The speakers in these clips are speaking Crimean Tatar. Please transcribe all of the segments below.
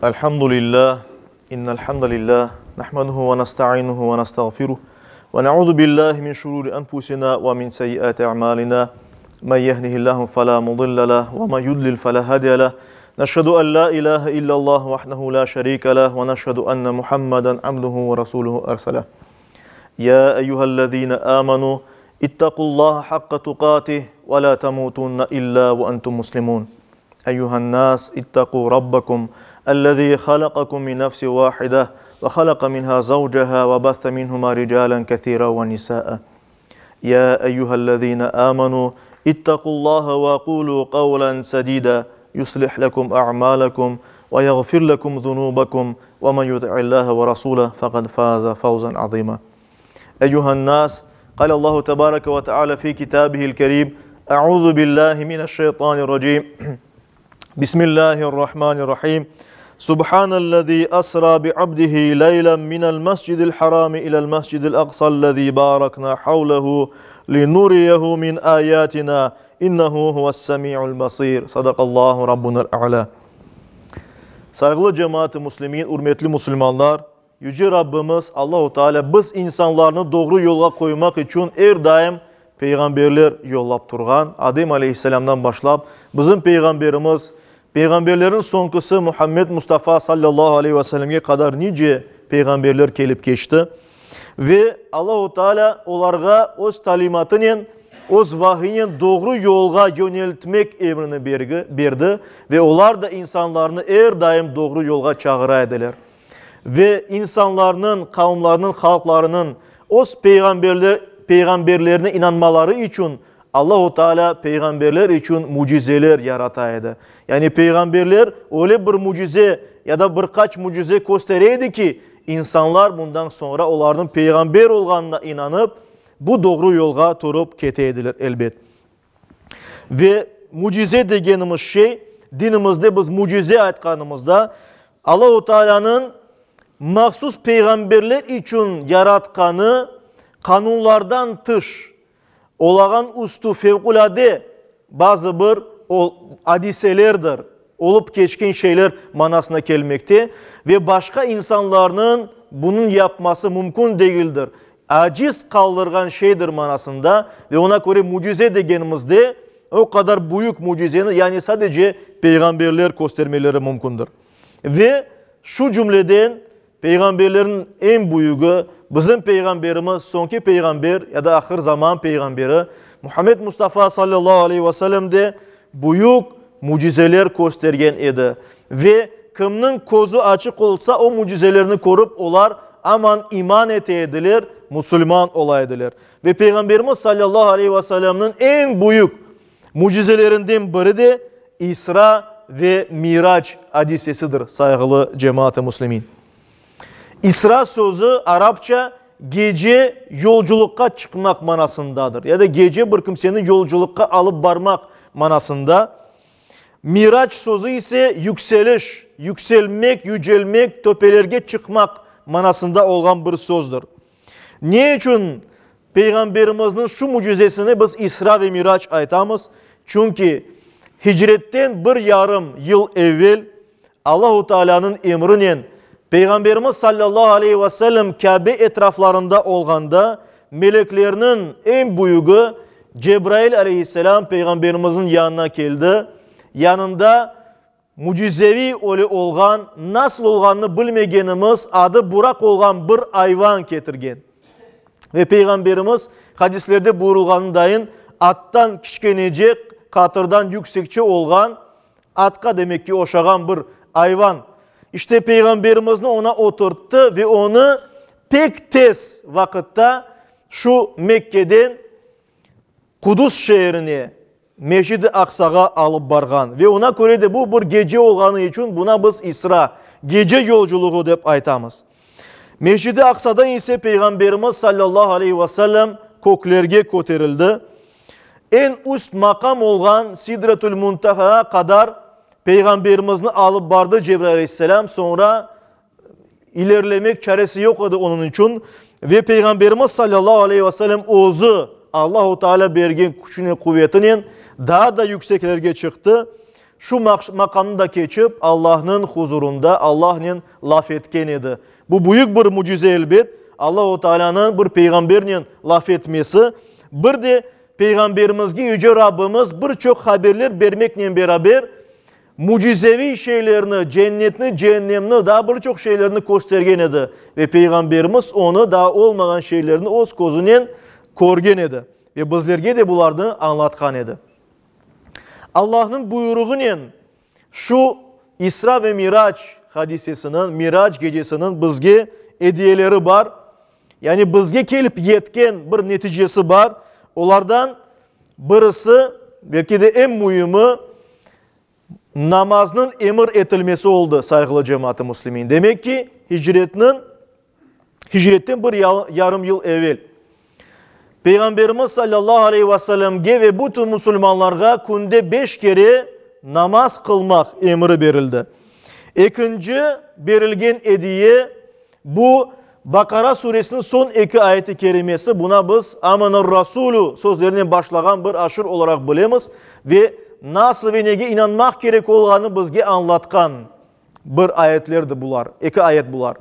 الحمد لله إن الحمد لله نحمده ونستعينه ونستغفره ونعوذ بالله من شرور أنفسنا ومن سيئات أعمالنا من يهده الله فلا مضل له ومن يضلل فلا هادي له نشهد أن لا إله إلا الله وحده لا شريك له ونشهد أن محمدا عبده ورسوله أرسله يا أيها الذين آمنوا اتقوا الله حق تقاته ولا تموتن إلا وأنتم مسلمون أيها الناس اتقوا ربكم الذي خلقكم من نفس واحدة وخلق منها زوجها وبث منهما رجالا كثيرا ونساء يا أيها الذين آمنوا اتقوا الله وقولوا قولا سديدا يصلح لكم أعمالكم ويغفر لكم ذنوبكم ومن يطع الله ورسوله فقد فاز فوزا عظيما أيها الناس قال الله تبارك وتعالى في كتابه الكريم أعوذ بالله من الشيطان الرجيم بسم الله الرحمن الرحيم سبحان الذي أسرى بعبده ليلا من المسجد الحرام إلى المسجد الأقصى الذي باركنا حوله لنريه من آياتنا إنه هو السميع البصير صدق الله ربنا الأعلى Sayğılı cemaat-ı muslimin, ürmetli musulmanlar, Yüce Rabbimiz Allahu Teala biz insanlarnı doğru yolğa qoymaq içün er daim peyğamberler yollap turğan. Adem aleyhisselamdan başlap, bizim peyğamberimiz, peyğamberlerniñ soñkisi Muhammed Mustafa sallallahu aleyhi ve sellemge qadar nice peyğamberler kelip keçti. Ve Allahu Teala olarğa öz talimatınen, öz vahiyinen doğru yolğa yöneltmek emrini berdi ve olar da insanlarnı er daim doğru yolğa çağıra ediler. Ve insanlarnıñ, qavımlarnıñ, halqlarınıñ öz peyğamberler, peyğamberlerine inanmaları içün Allahu Teala peyğamberler içün mücizeler yarata edi. Yani peyğamberler öyle bir mücize ya da bir qaç mücize köstere edi ki, insanlar bundan soñra olarnıñ peyğamber olğanına inanıp, bu doğru yolğa turıp kete ediler, elbet. Ve mücize degenimiz şey, dinimizde biz mücize aytqanımızda, Allahu Teala'nıñ mahsus peyğamberler içün yaratqanı qanunlardan tış, olağan üstü fevqulâde bazı bir adiselerdir, olıp keçken şeyler manasına kelmekte ve başqa insanlarnıñ bunıñ yapması mümkün degildir, aciz qaldırğan şeydir manasında ve oña köre mücize degenimizde o qadar büyük mücizeni yani sadece peyğamberler köstermeleri mümkündir. Ve şu cümleden peyğamberlerniñ eñ büyügi bizim peyğamberimiz, soñki peyğamber ya da ahır zaman peyğamberi Muhammed Mustafa sallallahu aleyhi ve sellem de büyük mücizeler köstergen edi. Ve kimniñ közü açıq olsa o mücizelerni körip olar aman iman ete ediler, musulman ola ediler. Ve Peyğamberimiz sallallahu aleyhi ve sellemniñ eñ büyük mücizelerinden biri de İsra ve Mirac adisesidir, sayğılı cemaat-ı muslimin. İsra sözü arapça gece yolculıqqa çıqmaq manasındadır ya da gece bir kimseni yolculıqqa alıp barmaq manasında. Mirac sözü ise yükseliş, yükselmek, yücelmek, töpelerge çıqmaq manasında olğan bir sözdür. Ne içün Peyğamberimizniñ şu mücizesini biz İsra ve Mirac aytamız? Çünki hicretten bir yarım yıl evel Allahu Teala'nıñ emrinen Peyğamberimiz sallallahu aleyhi ve sellem Kâbe etraflarında olğanda meleklerniñ eñ büyügi Cebrail aleyhisselam Peyğamberimizniñ yanına keldi. Yanında mücizeviy öyle olğan, nasıl olğanını bilmegenimiz, adı Buraq olğan bir ayvan ketirgen. Ve Peyğamberimiz, hadislerde buyurılğanındayın, attan kiçkenecek, qatırdan yüksekçe olğan, atqa demek ki oşağan bir ayvan. İşte Peyğamberimizni ona oturttı ve onı pek tez vaqıtta şu Mekkeden Qudus şeerine, Mescid-i Aqsağa alıp barğan. Ve ona köre de bu bir gece olğanı içün buna biz İsra, gece yolculuğı dep aytamız. Mescid-i Aqsadan ise Peyğamberimiz sallallahu aleyhi ve sellem köklerge köterildi. Eñ üst maqam olğan Sidretül Muntahağa qadar Peyğamberimizni alıp bardı Cebrail aleyhisselam, soñra ilerlemek çaresi yoq edi onıñ içün. Ve Peyğamberimiz sallallahu aleyhi ve sellem özü Allahu Teala bergen küçünen, quvetinen daa da yükseklerge çıqtı. şu maqamnı da keçip, Allahnıñ huzurında Allahnen laf etken edi. Bu büyük bir mücize elbet, Allahu Tealânıñ bir peyğambernen laf etmesi. Bir de Peyğamberimizge Yüce Rabbimiz bir çoq haberler bermeknen beraber, mücizeviy şeylerni, cennetni, ceennemni, daa bir çoq şeylerni köstergen edi. Ve Peyğamberimiz onı, daa olmağan şeylerni öz közünen körgen edi. Ve bizlerge de bularnı añlatqan edi. Allahnıñ buyruğınen şu İsra ve Mirac hadisesiniñ, Mirac gecesiniñ bizge ediyeleri bar. Yani bizge kelip yetken bir neticesi bar. Olardan birisi, belki de eñ müimi, namaznıñ emir etilmesi oldı, sayğılı cemaat-ı müslimin. Demek ki, hicretniñ, hicretten bir yarım yıl evel Peyğamberimiz sallallahu aleyhi ve sellemge ve bütün musulmanlarğa künde beş kere namaz qılmaq emri berildi. Ekinci berilgen ediye bu Baqara suresiniñ soñ eki ayeti kerimesi, buna biz Amener-Rasulü sözlerinen başlağan bir aşır olaraq bilemiz ve nasıl ve nege inanmaq kerek olğanını bizge añlatqan bir ayetlerdir bular, eki ayet bular.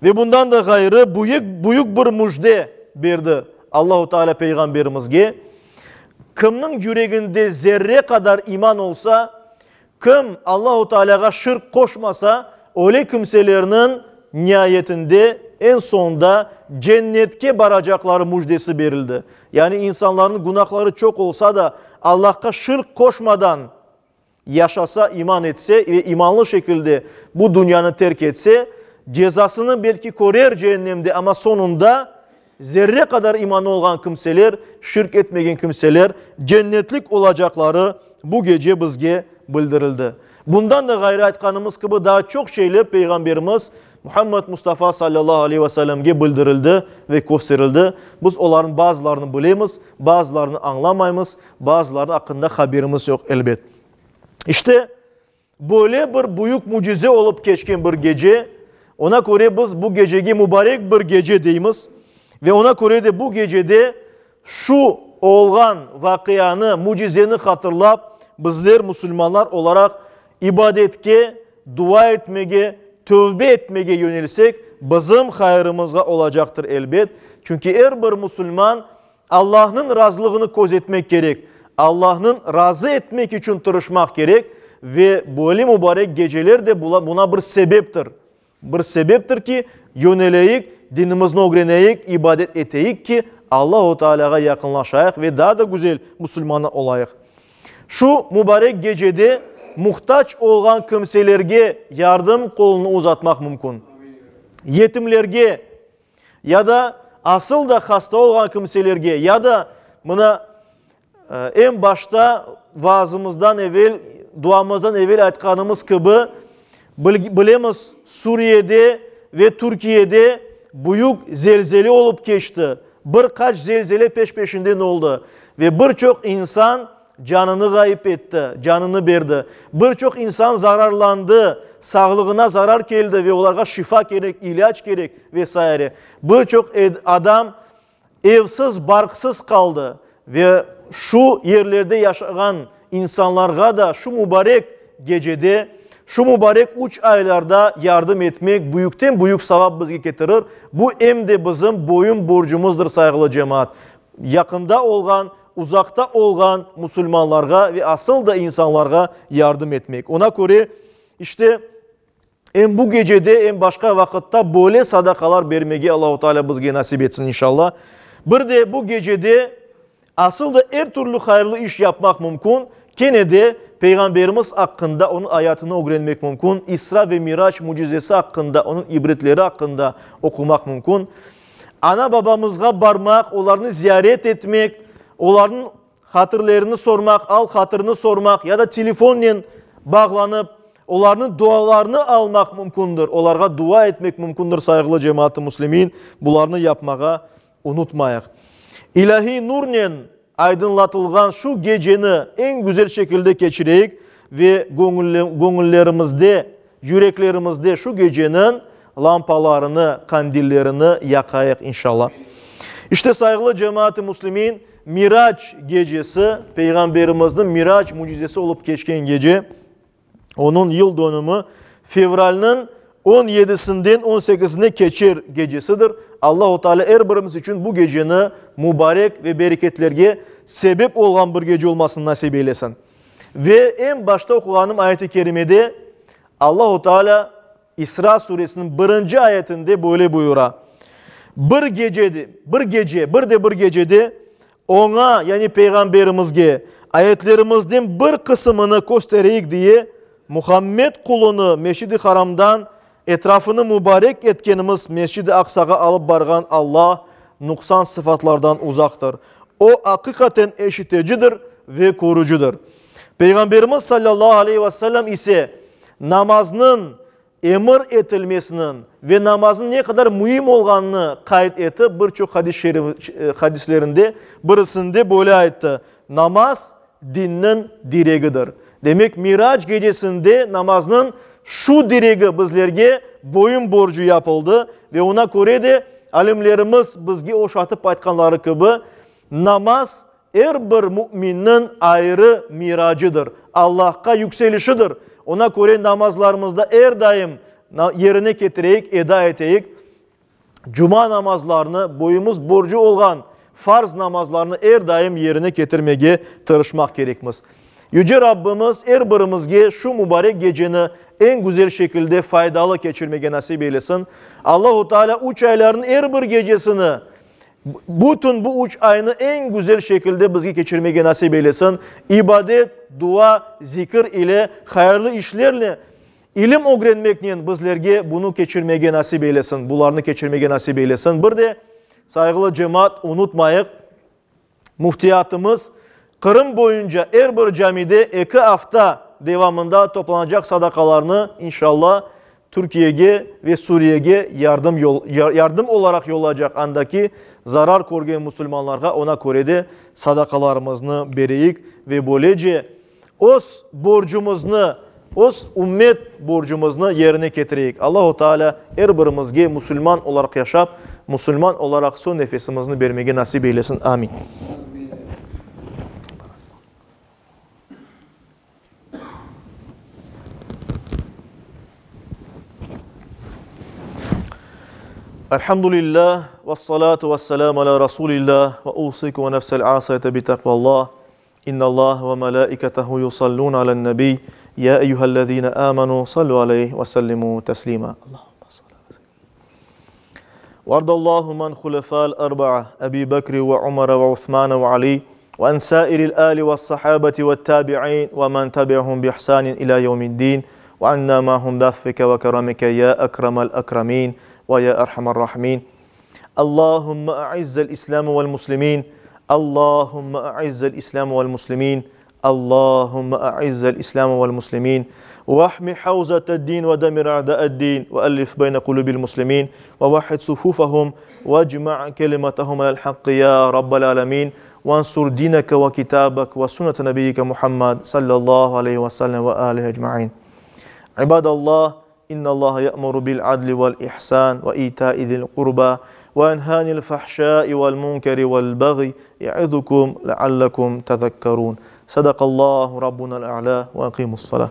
Ve bundan da ğayrı büyük, büyük bir müjde berdi Allahu Teala Peyğamberimizge, kimniñ yüreginde zerre qadar iman olsa, Kim Allahu Tealâğa şirk qoşmasa, öyle kimselerniñ niayetinde, eñ soñunda cennetke baracaqları müjdesi berildi. Yani insanlarnıñ günahları çoq olsa da, Allahqa şirk qoşmadan yaşasa, iman etse ve imanlı şekilde bu dünyanı terk etse, cezasını belki körer cehennemde, amma soñunda zerre qadar imanı olğan kimseler, şirk etmegen kimseler cennetlik olacaqları bu gece bizge bildirildi. Bundan da ğayrı aytqanımız kibi daa çoq şeyler Peyğamberimiz Muhammed Mustafa sallallahu aleyhi ve sellemge bildirildi ve kösterildi. Biz olarnıñ bazılarını bilemiz, bazılarını añlamaymız, bazıları aqqında haberimiz yoq elbet. İşte, Böyle bir büyük mücize olıp keçken bir gece, ona köre biz bu gecege mubarek bir gece deymiz ve ona köre de bu gecede şu olğan vaqianı, mücizeni hatırlap, bizler musulmanlar olaraq ibadetke, dua etmege, tövbe etmege yönelsek, bizim hayırımızğa olacaqtır elbet. Çünki er bir musulman Allahnıñ razılığını közetmek kerek, Allahnıñ razı etmek içün tırışmaq kerek ve böyle mubarek geceler de buna bir sebeptir. Bir sebeptir ki, yöneleyik, dinimizni ögreneyik, ibadet eteyik ki, Allahu Tealâğa yaqınlaşayıq ve daa da güzel musulmanlar olayıq. Şu mubarek gecede muhtac olğan kimselerge yardım qolunı uzatmaq mümkün. Yetimlerge ya da asıl da hasta olğan kimselerge, ya da mına eñ başta vaazımızdan evel, duamızdan evel aytqanımız kibi, bilemiz, Suriyede ve Türkiyede büyük zelzele olıp keçti, bir qaç zelzele peş-peşinden oldı ve bir çoq insan Canını ğayıp etti, canını berdi. Bir çoq insan zararlandı, sağlığına zarar keldi ve olarğa şifa kerek, ilâc kerek ve saire. Bir çoq adam evsiz, barqsız qaldı ve şu yerlerde yaşağan insanlarğa da şu mubarek gecede, şu mubarek üç aylarda yardım etmek büyükten-büyük savap bizge ketirir. Bu em de bizim boyun borcumızdır, sayğılı cemaat. Yaqında olğan, uzaqta olğan musulmanlarğa ve asıl da insanlarğa yardım etmek. Ona köre, işte, em bu gecede, em başqa vaqıtta böyle sadaqalar bermege Allahu Teala bizge nasip etsin, inşallah. Bir de bu gecede asıl da er türlü hayırlı iş yapmaq mümkün. Kene de Peyğamberimiz aqqında, onıñ ayatını ögrenmek mümkün, İsra ve Mirac mücizesi aqqında, onıñ ibretleri aqqında oqumaq mümkün. Ana-babamızğa barmaq, olarnı ziyaret etmek, olarnıñ hatırlerini sormaq, al-hatırını sormaq ya da telefonnen bağlanıp, olarnıñ dualarını almaq mümkündir, olarğa dua etmek mümkündir, sayğılı cemaat-ı müslimin, bularnı yapmağa unutmayıq. İlâhiy nurnen aydınlatılğan şu geceni eñ güzel şekilde keçireyik ve göñüllerimizde, yüreklerimizde şu geceniñ lampalarını, qandillerini yaqayıq, inşallah. İşte, sayğılı cemaat-ı müslimin, Mirac gecesi, Peyğamberimizniñ Mirac mücizesi olıp keçken gece. Onıñ yıl dönümi fevralniñ on yedisinden on sekizine keçer gecesidir. Allahu Teala er birimiz içün bu geceni mubarek ve bereketlerge sebep olğan bir gece olmasını nasip eylesin. Ve eñ başta oquğanım ayet-i kerimede Allahu Teala İsra suresiniñ birinci ayetinde böyle buyura, Bir gecede, bir gece, bir de bir gecede Oña, yani Peyğamberimizge, ayetlerimizden bir qısımını köstereyik diye, Muhammed qulunı Mescid-i Haramdan etrafını mubarek etkenimiz Mescid-i Aqsağa alıp barğan Allah nuqsan sıfatlardan uzaqtır. O, aqiqaten eşitecidir ve körücidir. Peyğamberimiz salâllahu aleyhi ve sellem ise namaznıñ emir etilmesiniñ ve namaznıñ ne qadar müim olğanını qayd etip bir çoq hadislerinde birisinde böyle ayttı, Namaz, dinniñ diregidir. Demek, Mirac gecesinde namaznıñ şu diregi bizlerge boyun borcu yapıldı ve oña köre de alimlerimiz bizge oşatıp aytqanları kibi, namaz, Er bir müminniñ ayrı miracıdır, Allahqa yükselişidir. Ona köre namazlarımızda er daim yerine ketireyik, eda eteyik. Cuma namazlarını, boyumız borcu olğan farz namazlarını er daim yerine ketirmege tırışmaq kerekmiz. Yüce Rabbimiz er birimizge şu mubarek geceni eñ güzel şekilde faydalı keçirmege nasip eylesin. Allahu Teala üç aylarnıñ er bir gecesini Bütün bu üç aynı eñ güzel şekilde bizge keçirmege nasip eylesin. İbadet, dua, zikir ile, hayırlı işlerle, ilim ögrenmeknen bizlerge bunı keçirmege nasip eylesin, bularnı keçirmege nasip eylesin. Bir de, sayğılı cemaat, unutmayıq, Müftiyatımız Qırım boyunca er bir camide eki afta devamında toplanacaq sadaqalarnı, inşallah, Türkiyege ve Suriyege yardım yardım olaraq yollaycaq, andaki zarar körgen musulmanlarğa, ona köre de sadaqalarımıznı bereyik ve böylece öz borcumıznı, öz ümmet borcumıznı yerine ketireyik. Allahu Teala er birimizge musulman olaraq yaşap, musulman olaraq soñ nefesimizni bermege nasip eylesin. Amin. Elhamdülillah, vessalatu vesselamu ala Rasulillah, ve usikum ve nefsel asiyete bi takvallah. İnnallah ve melâiketehu yusallûne alen-nebiy, ya eyyühellezîne âmenû sallu aleyh ve sellimû teslîmâ. Allahümme salli ala seyyidina. Vardallahu an hulefâl erba'a, Ebi Bekri ve Umere ve Usmane ve Ali ve an sâiril âli ve's-sahâbeti ve't-tâbi'în ve men tebi'ahum bi ihsânin ilâ yevmi'd-dîn ve annâ ma'hum bi'affike ve keremike ya ekremel ekremîn ve ya erhamer rahimîn. Allahümme a'izzel İslâme vel muslimîn. Allahümme a'izzel İslâme vel muslimîn. Allahümme a'izzel İslâme vel muslimîn. Vahmi havzete'd-din ve demir a'da'ed-din ve ellif beyne kulubil muslimîn ve vahhid sufufahum vecma' kelimetehum alel hakkı ya Rabbel alemin vensur dineke ve kitabek ve sünnete nebiyyike Muhammed sallallahu aleyhi ve sellem ve alihi ecmaîn. İbadallah, İnnallaha ya'muru bil adli vel ihsan ve ita'i zil qurba ve yenha anil fahşai vel munkeri vel bagyi ya'izukum leallekum tezekkerun. Sadakallahu rabbunal a'la ve aqimus salah.